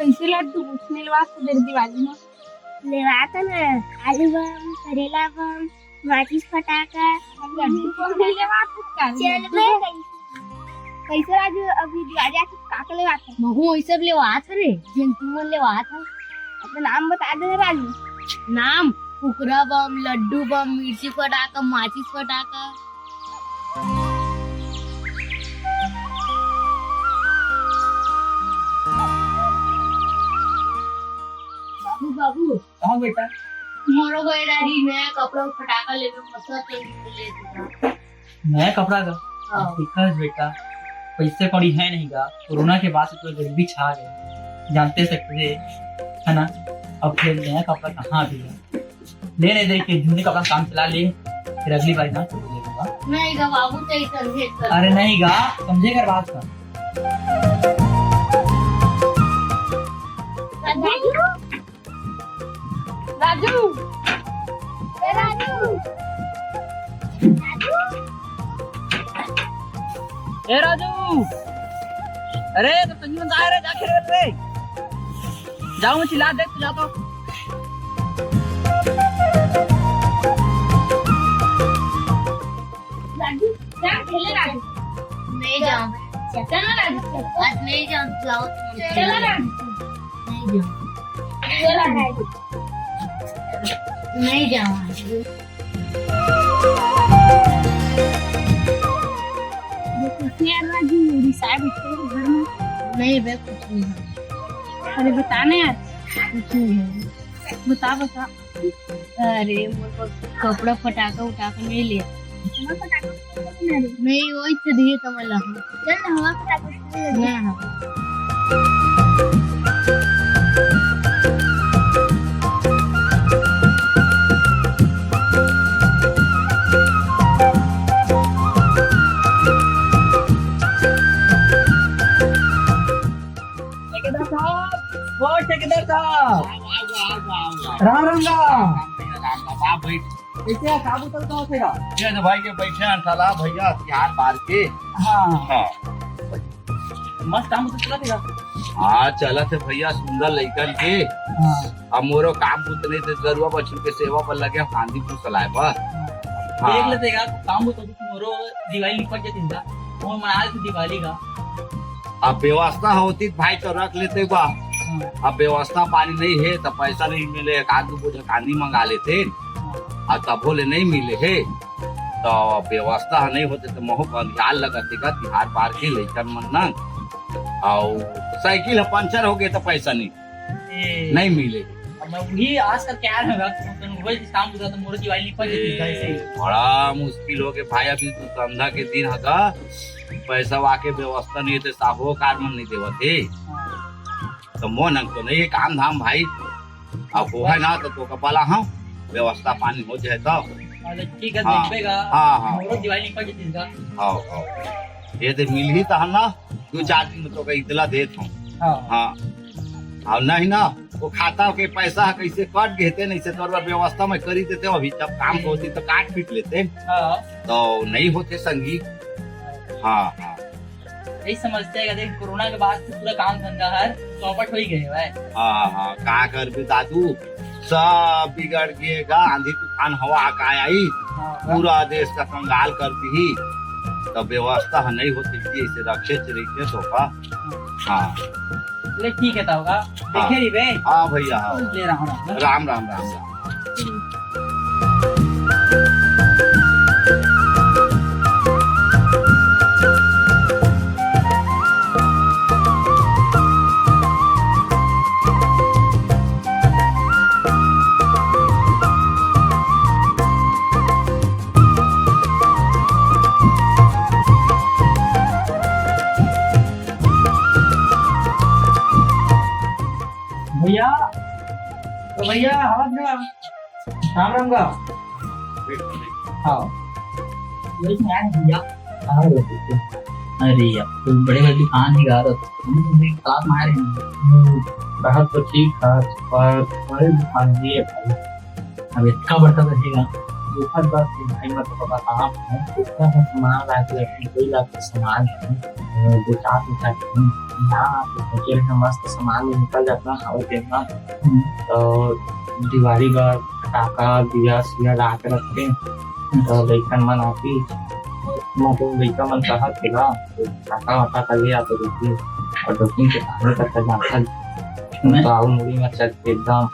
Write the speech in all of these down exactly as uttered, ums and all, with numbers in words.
कइसे लड्डू कुछ नइ लेवात हस दिवाली म? लेवात हँव ना, आलू बम, करेला बम, माचिस फटाका, लड्डू बम नइ लेवात हस का? चल बे। कइसे राजू, अभी दिवाली आथे, का का लेवात हस? महूँ वही सब लेवात हँव रे, जेन तुमन लेवात हव। अपन नाम बता दे राजू। नाम? कुकरा बम, लड्डू बम, मिर्ची फटाका, माचिस फटाका। बाबू, बाबू। हाँ बेटा। मोरो बेटा जी नया कपड़ा फटाका लेबे, मस्त तो ले देता। नया कपड़ा का? हाँ। देखा है बेटा, पैसे कौड़ी है नहीं गा, कोरोना के बाद से पूरा गरीबी छा गए, जानते सकते हैं, है ना? अब फिर नया कपड़ा कहाँ भी है? ले, ले, दे के जूने कपड़ा काम चला ले, फिर अगली बार ना तो ले लूंगा। नहीं गा बाबू, तो ही समझे कर। अरे नहीं गा, समझे कर बात का। राजू, राजू, ए राजू, राजू, ए राजू, अरे तो तंगी मंदा है रे, जा खेल रे। जाओ, मैं चिल्ला दे, चिल्ला तो। राजू, जा खेले राजू। नहीं जाऊँ। चल ना राजू, चल। आज नहीं जाऊँ, जाओ तुम। चल ना राजू। नहीं जाऊँ। चल ना राजू। नहीं जाऊँ आज। ये कुछ नहीं यार राजू, रिसाए बैठे हैं घर में। नहीं बे, कुछ नहीं है। अरे बता ना यार। कुछ नहीं है। बता, बता। अरे, मोर पास कपड़ा फटाका उटाका नहीं ले। नहीं, वही तो दिए तो मला। चल ना, हवा फटाका ले ले। हाँ, हाँ। ठेकेदार साहब, ओ ठेकेदार साहब। वाह, वाह, वाह, वाह, वाह। राम राम राम। राम राम, राम राम, वाह भाई। कैसे है, काम उतर का होतेगा? ये तो भाई, ये बैठे हैं अंठाला भैया, हथियार बार के। हाँ। हाँ। मस्त काम उतर चला देगा। हाँ, चला थे भैया, सुंदर लइकन के। हाँ। अब मोरो काम बुत नहीं थे, गरुआ बछरू के सेवा पर लगे, हांदी फुसलाए पर। हाँ। हाँ। देख लेते का, काम बुत तो मोरो दिवाली निपट जाती था, वो मना लेते दिवाली का। अब व्यवस्था होती त भाई तो रख लेते बा। हाँ। अब व्यवस्था पानी नहीं है तो पैसा नहीं मिले, एक आध दो बोझा कांदी मंगा लेते। हाँ। अब तभो ले नहीं मिले है तो व्यवस्था नहीं होते तो महू अंधियार लगते का तिहार बार के लइकन मन न। और साइकिल ह पंचर हो गए तो पैसा नहीं, ए, नहीं मिले। अब मैं वही आस करके आ रहा हूँ, तो रोज काम होता तो मोर दिवाली निपट जाती था ऐसे ही। ए, बड़ा मुश्किल हो गए भाई, अभी तो धंधा के दिन हगा, पैसा वाके व्यवस्था नहीं है तो साहूकार मन नहीं देवत है। हाँ। तो मोन अंग तो नहीं है काम धाम भाई, अब वो है ना तो, तो कपाला हम व्यवस्था पानी हो जाए तो। अच्छा, ठीक है, हाँ। देखबे गा। हाँ, हाँ। मोरो दिवाली निपट जाती था। हाँ, हाँ। ये तो मिल ही तो हम ना, दो चार दिन में तो कहीं इतला देत हूँ। हाँ। हाँ। और नहीं ना, वो खाता के पैसा कैसे कट गए थे, नहीं से तो व्यवस्था में करी देते, अभी जब काम होती तो काट पीट लेते। हाँ। तो नहीं होते संगी। हाँ, हाँ। यही समस्या है, देख, कोरोना के बाद से पूरा काम धंधा हर चौपट हो ही गए है। हाँ, हाँ, का करबे दादू, सब बिगड़ गए गा, आंधी तूफान हवा का आई, हाँ, हाँ। पूरा देश का कंगाल कर दी, तो व्यवस्था नहीं होती कि इसे रखे च रखे तो का। हाँ। ले ठीक है, तब का हाँ। देखे रही बे। हाँ भैया, हाँ। ले रहा हूँ ना। राम, राम, राम, राम। भैया, तो भैया, आवाज ना। राम राम गा। हाँ। वही तो यार भैया। हाँ, वही तो। अरे यार, तो बड़े भाई दुकान ही गा रहा था। हम तो देख साथ में आ रहे हैं। हम्म, बात तो ठीक है, पर बड़े दुकान भी है भाई। अब इतना बड़का तो रहेगा। दुखद बात है भाई, मैं तो पता कहाँ हूँ। इतना सा सामान ला के रखने, कोई ला के सामान है, दो चार, दो चार, हाँ, तो सोचे रहे मस्त सामान निकल जाता हवे तेन ह। हम्म। तो दिवाली बर फटाका, दिया, सिया रात रखते, तो लइकन मन आती, मतलब लइका मन कहत हे ना, तो फटाका वटाका ले आते रहिथे, और दो तीन के कहानी करके जाता, मैं तो आऊ मुड़ी में चढ़ के एकदम।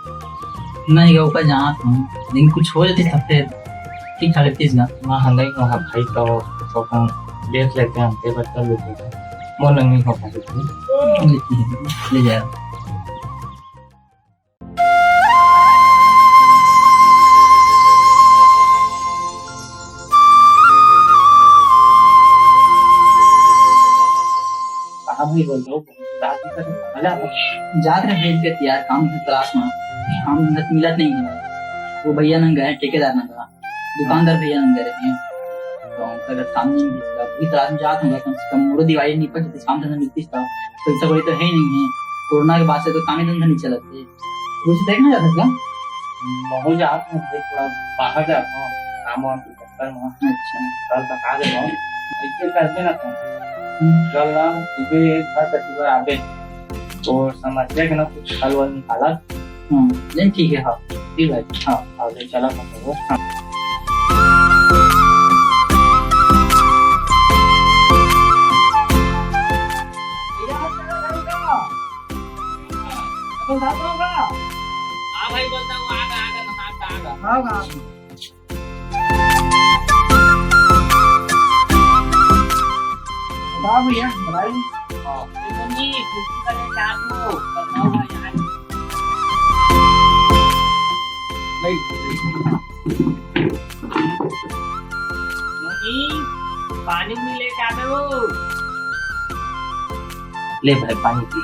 नहीं गा, ओकर जात हूँ, लेकिन कुछ हो जाती तब फिर ठीक ठाक रहतीस गा। हाँ, हाँ, नहीं हुआ भाई, तो, तो अपन देख लेते हैं, हम तेरे बच्चा लेते हैं, वो नहीं हो पाएगी। ले जा। कहाँ भाई बोल रहे हो? रात में तो मजा आता है। जात रहे भेज के तैयार काम धंधा तलाश में, काम धंधा तो मिलत नहीं है। वो भैया नंग गए, ठेकेदार नंग गए, दुकानदार भैया नंग गए रहे हैं। तो उनका अगर काम नहीं मिलता, अभी तलाश में जात हूँ, कम से कम मोरो दिवाली निपट जाती, काम धंधा मिलती था। पैसा कौड़ी तो है ही नहीं है, कोरोना के बाद से तो काम ही धंधा नहीं चलत है। कुछ देखना चाहता था? महू जात हूँ, थोड़ा बाहर जात हूँ, काम वाम के चक्कर में। अच्छा। कल तक आ जाओ। ऐसे करते ना तुम। हम्म। कल ना सुबह एक घर तक बार आबे। तो समस्या के ना कुछ हल वल निकाला। हम्म, नहीं, ठीक है, हाँ। ठीक है। हाँ। आगे चला सकते हो। हाँ। हाँ भाई, बोलता हूँ, आ गा, आ गा, नहा गा, आ गा। हाँ, हाँ। बताओ भैया, बताइए। हाँ, तो तुम जी, छुट्टी करने चाहते हो, बताओ भाई, यहाँ। नहीं। मोनी, पानी भी लेके आवे हो। ले भाई, पानी पी।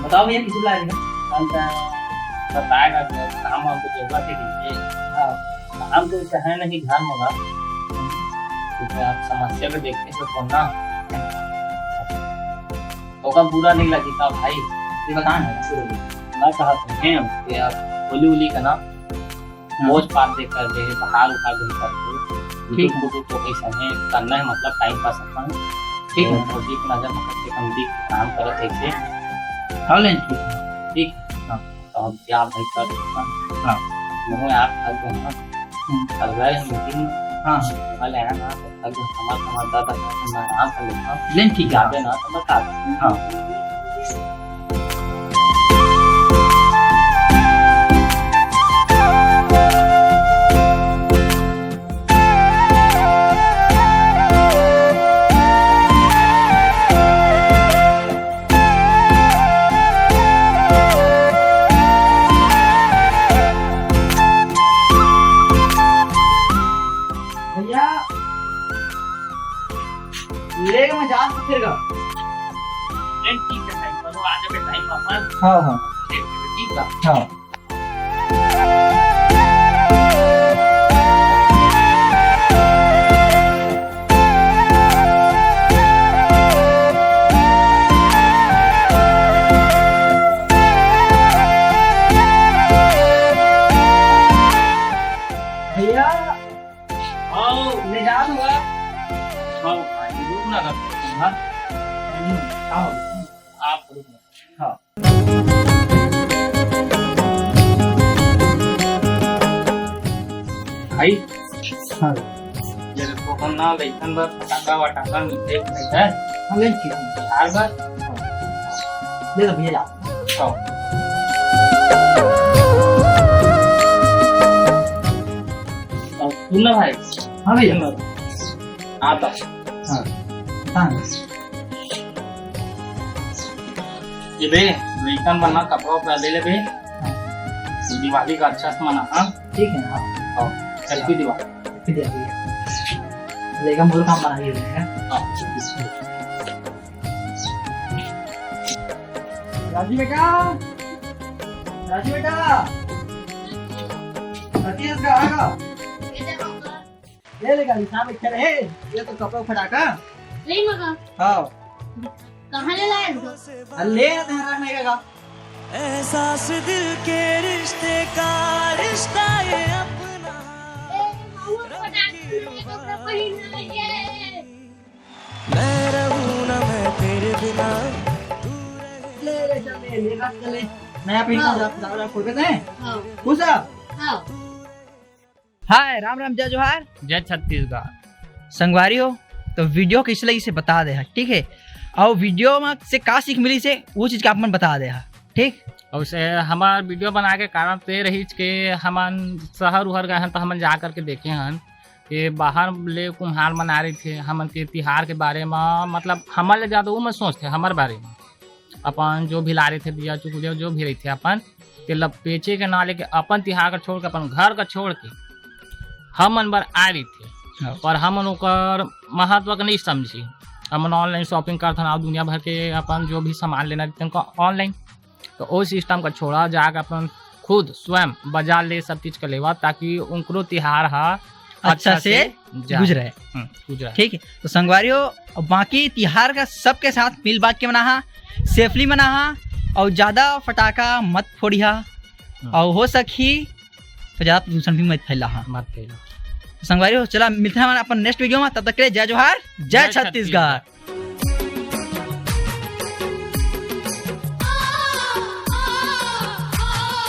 बताओ भैया, किसी बुलाया था? हम तो बताएगा कि काम वाम को जरूरत है कि ये। हाँ। काम तो ऐसा है नहीं घर में बा। क्योंकि आप समस्या को देखते हो तो ना। ओका बुरा नहीं लगी था भाई। ये बताओ ना, शुरू में। मैं कहा था कि आप होली होली का ना हाँ। भोज भात दे कर दे, बहार उठा दे कर दे। ठीक है। YouTube तो कैसा है, करना है, मतलब, time pass अपना। ठीक है। तो भौजी के नजर में कम से कम दिख काम करत है से। हाँ, लेकिन ठीक है। ठीक है। हाँ। तो अब क्या भाई कर सकता? हाँ। मुझे आप थक गए ना। हम्म। थक गए meeting में। हाँ। भले है ना, तो थक गए, हमारे, हमारे दादा का तो मैं आराम कर लेता हूँ। लेकिन ठीक है। जाते ना, तो बता दो। हाँ। भैया, ले मैं जा सकते का? नहीं, ठीक है भाई, चलो, आ जाओ टाइम पर। हाँ, हाँ। ठीक है, ठीक है। हाँ। भैया, आओ। ले जा दूंगा। आओ, भाई, रुक ना, रुक ना। हम्म, आओ। आप रुक ना। हाँ। भाई। हाँ। ये देखो, हम ना लइकन बर फटाका वटाका मिलते है। हाँ, ले ठीक है। यार बर। हाँ। ले लो भैया, जा। हाँ। और सुन ना भाई। हाँ भैया। सुन ना। आता। हाँ। हाँ। ये बे, लइकन बर ना कपड़ा उपड़ा ले ले बे। हाँ। दिवाली का अच्छा से मना, हाँ? ठीक है, हाँ। हाँ, happy दिवाली। Happy दिवाली। लइका मोर काम बना के दे, हैं? हाँ। राजू बेटा, राजू बेटा, सतीश का आएगा। ले लेगा, निशान में खेले है, ये तो कपड़ा फटाका। नहीं मगा। हाँ। कहाँ ले लाए हो? अरे ले आते हैं, रात में आएगा। एहसास दिल के रिश्ते का, रिश्ता ये अपना। ए, मामा, फटाक से मेरे कपड़ा पहन ले। ले, ले, चल, ले, ले, रख, चल, ले। नया पहन का हाँ। जा-, जा-, जा-, खोल के दे। हाँ। खुश है? हाँ। हाय, राम राम, जय जोहार। जय छत्तीसगढ़। संगवारी हो, तो video कइसे लगिस हे बता दे हा, ठीक है? अउ video में से का सीख मिलिस हे, वो चीज का आप मन बता दे हा, ठीक? अउ से हमार video बनाए के कारण तो ये रहिस के हमन शहर उहर गए हन, तो हमन जा करके देखे हन कि बाहर ले कुम्हार मन आए रहिथे, हमन के तिहार के बारे में, मतलब, हमन ले ज्यादा वो मन सोचथे हमर बारे में। अपन जो भी लाए रहिथे, दिया चुकुलिया जो भी रहिथे अपन, तेला बेचे के ना लेके अपन तिहार का छोड़ के, अपन घर का छोड़ के हमन बर आए रहिथे। हाँ। पर हमन ओकर महत्व के नहीं समझी। हमन online shopping करथन, अउ दुनिया भर के अपन जो भी सामान लेना रहिथे, उनका online। तो ओ system का छोड़ा, जाके अपन खुद स्वयं बाजार ले सब चीज का लेवा, ताकि उनकरो तिहार हा अच्छा अच्छा से से जाए। गुजरे। हम्म, गुजरे। ठीक है, तो संगवारी हो, अब बाकी तिहार का सबके साथ मिल बांट के मनाहा, safely मनाहा, अउ ज्यादा फटाका मत फोड़िहा, हम्म। अउ हो सकही तो ज्यादा प्रदूषण भी मत फैलाहा। मत फैला। तो संगवारी हो, चला मिलते हैं अपन next video में, तब तक के लिए जय जोहार, जय जय छत्तीसगढ़। छत्तीसगढ़।